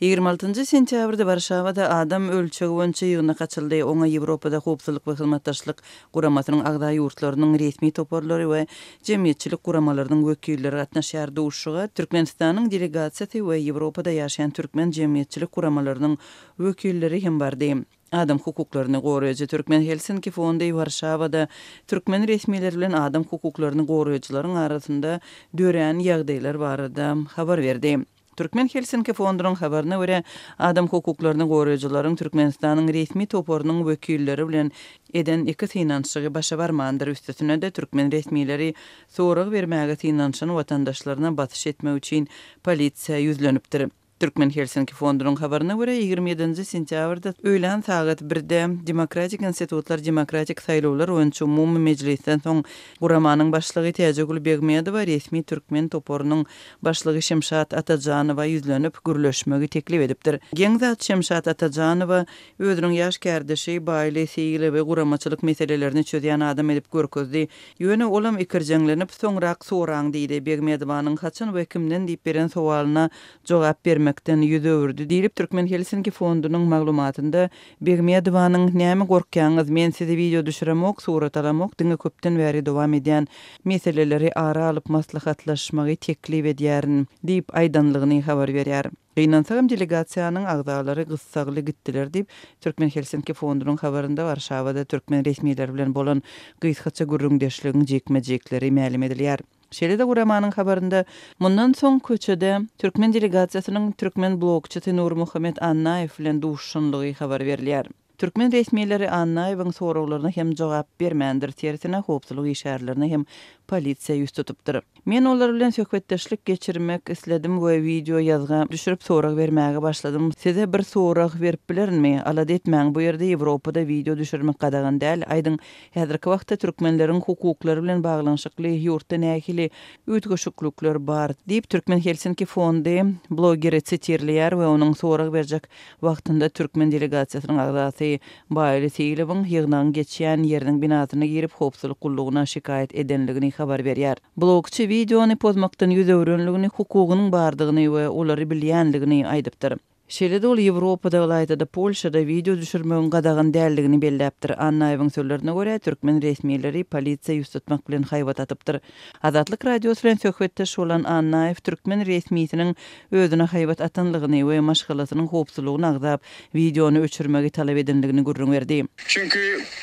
26 njy sentýabrda Warşawada adam ölçegi boýunça ýygnak açyldy. Oňa Ýewropada Howpsuzlyk we Hyzmatdaşlyk Guramasynyň agza ýurtlarynyň resmi toparlary we jemgyýetçilik guramalarynyň wekilleri gatnaşýar. Duşuşyga Türkmenistanyň delegasiýasy we Ýewropada ýaşaýan türkmen jemgyýetçilik guramalarynyň wekilleri hem bardy. Adam hukuklaryny goraýjy Türkmen Helsinki fondy Warşawada türkmen resmileri bilen adam hukuklaryny goraýjylaryň arasynda dörän ýagdaýlar barada habar berdi. Türkmen Helsinki fondunyň habaryna görä, adam hukuklaryny goraýjylaryň Türkmenistanyň resmi toparynyň wekilleri bilen eden iki synanyşygy başa barmandyr, üstesine-de türkmen resmileri sorag bermäge synanyşan watandaşlaryna basyş etmek üçin polisiýa ýüzlenipdir. Türkmen Helsinki fondunyň habaryna görä, 27 nji sentýabrda öýlän sagat birde Demokratik institutlar demokratik saýlawlar boýunça umumy mejlisden soň guramanyň başlygy Täjigül Begmedowa resmi türkmen toparynyň başlygy Şemşat Atajanowa ýüzlenip, gürleşmegi teklip edipdir. Geň zat, Şemşat Atajanowa özüniň ýaş kärdeşi Baýly Seýilowy guramaçylyk meselelerini çözýän adam edip görkezdi. Ýöne olam ikirjeňlenip, soňrak soraň diýdi. Begmedowanyň haçan we kimden diýip beren sowalyna jogap bermekden ýüz öwürdi diýlip, Türkmen Helsinki fondunyň maglumatynda Begmedowanyň Näme gorkýaňyz, men sizi wideo düşüremok, surat alamok, diňe köpden bäri dowam edýän meseleleri ara alyp maslahatlaşmagy teklip edýärin diýip aýdanlygyny habar berýär. Gynansagam delegasiýanyň agzalary gyssagly gitdiler diýip, Türkmen Helsinki fondunyň habarynda Warşawada türkmen resmileri bilen bolan gysgaça gürrüňdeşligiň jikme-jikleri mälim edilýär. Şeýle-de guramanyň habarynda mundan soň köçede türkmen delegasiýasynyň türkmen blogçysy Nurmuhammet Annaýew bilen duşuşanlygy habar berilýär. Türkmen resmileri Annaýewiň soraglaryna hem jogap bermändir, tersine howpsuzlyk işgärlerine hem polisiýa ýüz tutupdyr. Men olar bilen söhbetdeşlik geçirmek isledim we wideo ýazga düşürip sorag bermäge başladym. Size bir sorag berip bilerinmi? Alada etmäň, bu ýerde Ýewropada wideo düşürmek gadagan däl. Aýdyň, Häzirki wagtda türkmenleriň hukuklary bilen baglanyşykly ýurtda nähili üýtgeşiklikler bar? diýip, Türkmen Helsinki fondy blogeri sitirleýär we onuň sorag berjek wagtynda türkmen delegasiýasynyň agzasy Baýly Seýilowyň ýygnagyň geçýän ýeriniň binasyna girip, howpsuzlyk gullugyna şikaýat edenligini habar berýär. Blogçy wideony pozmakdan ýüz öwrenligini, hukugynyň bardygyny we olary bilýänligini aýdypdyr. Şeýle-de ol Ýewropada, ylaýta-da Polşada wideo düşürmegiň gadagan däldigini belläpdir. Annaýewiň sözlerine görä, türkmen resmileri polisiýa ýüz tutmak bilen haýbat atypdyr. Azatlyk Radiosy bilen söhbetdeş bolan Annaýew türkmen resmisiniň özüne haýbat atanlygyny we maşgalasynyň howpsuzlygyny agzap, wideony öçürmegi talap edenligini gürrüň berdi. Çünki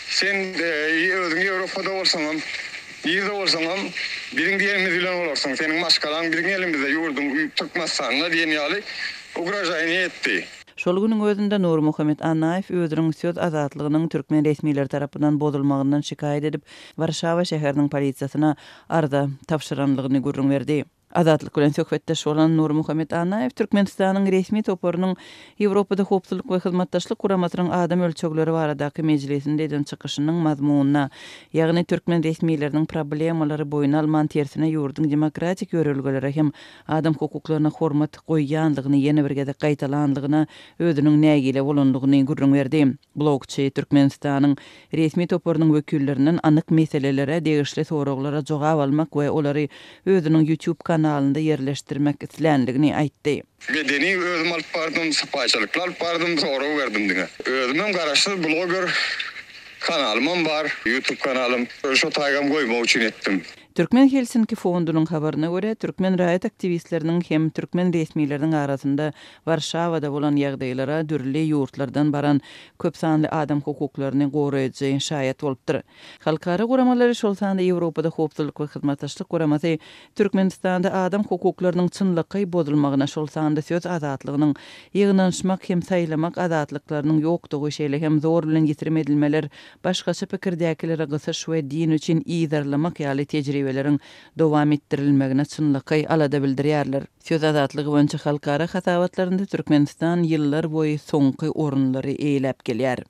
sen özüň Ýewropada bolsaňam, nirde bolsaňam biziň diýenimiz bilen bolarsyň, seniň maşgalaň biziň elimizde, ýurduň Türkmenistanda diýen ýaly Ugrožaýniýe etdi. Şol günüň özünde Nurmuhammet Annaýew özüniň söz azatlygynyň türkmen resmileri tarapyndan bozulmagyndan şikaýat edip, Warşawa şäheriniň polisiýasyna arza tabşyranlygyny gürrüň berdi. Azatlyk bilen söhbetdeş bolan Nurmuhammet Annaýew Türkmenistanyň resmi toparynyň Ýewropada Howpsuzlyk we Hyzmatdaşlyk Guramasynyň adam ölçegleri baradaky mejlisinde eden çykyşynyň mazmunyna, ýagny türkmen resmileriniň problemalary boýun alman, tersine ýurduň demokratik ýörelgelere hem adam hukuklaryna hormat goýýanlygyny ýene bir gezek gaýtalanlygyna özüniň nägile bolanlygyny gürrüň berdi. Blogçy Türkmenistanyň resmi toparynyň wekillerinden anyk meselelere degişli soraglara jogap almak we olary özüniň YouTube kanalynda ýerleşdirmek islänligini aýtdy. Medeni özüm alyp bardym, sypaýyçylykly alyp bardym, sorag berdim diňe. Özümem garaşsyz bloger, kanalymam bar, YouTube kanalym. Şo taýgam goýmak üçin etdim. Türkmen Helsinki fondunyň habaryna görä, türkmen raýat aktiwistleriniň hem türkmen resmileriniň arasynda Warşawada bolan ýagdaýlara dürli ýurtlardan baran köp sanly adam hukuklaryny goraýjy şaýat bolupdyr. Halkara guramalary, şol sanda Ýewropada Howpsuzlyk we Hyzmatdaşlyk Guramasy Türkmenistanda adam hukuklarynyň çynlakaý bozulmagyna, şol sanda söz azatlygynyň, ýygnanyşmak hem saýlamak azatlyklarynyň ýokdugy, şeýle hem zor bilen ýitirim edilmeler Başgaça pikirdäkilere gysyş we din üçin yzarlamak ýaly tejribeleriň dowam etdirilmegine çynlakaý alada bildirýärler. Söz azatlygy boýunça halkara hasabatlarynda Türkmenistan ýyllar boýy soňky orunlary eýeläp gelýär.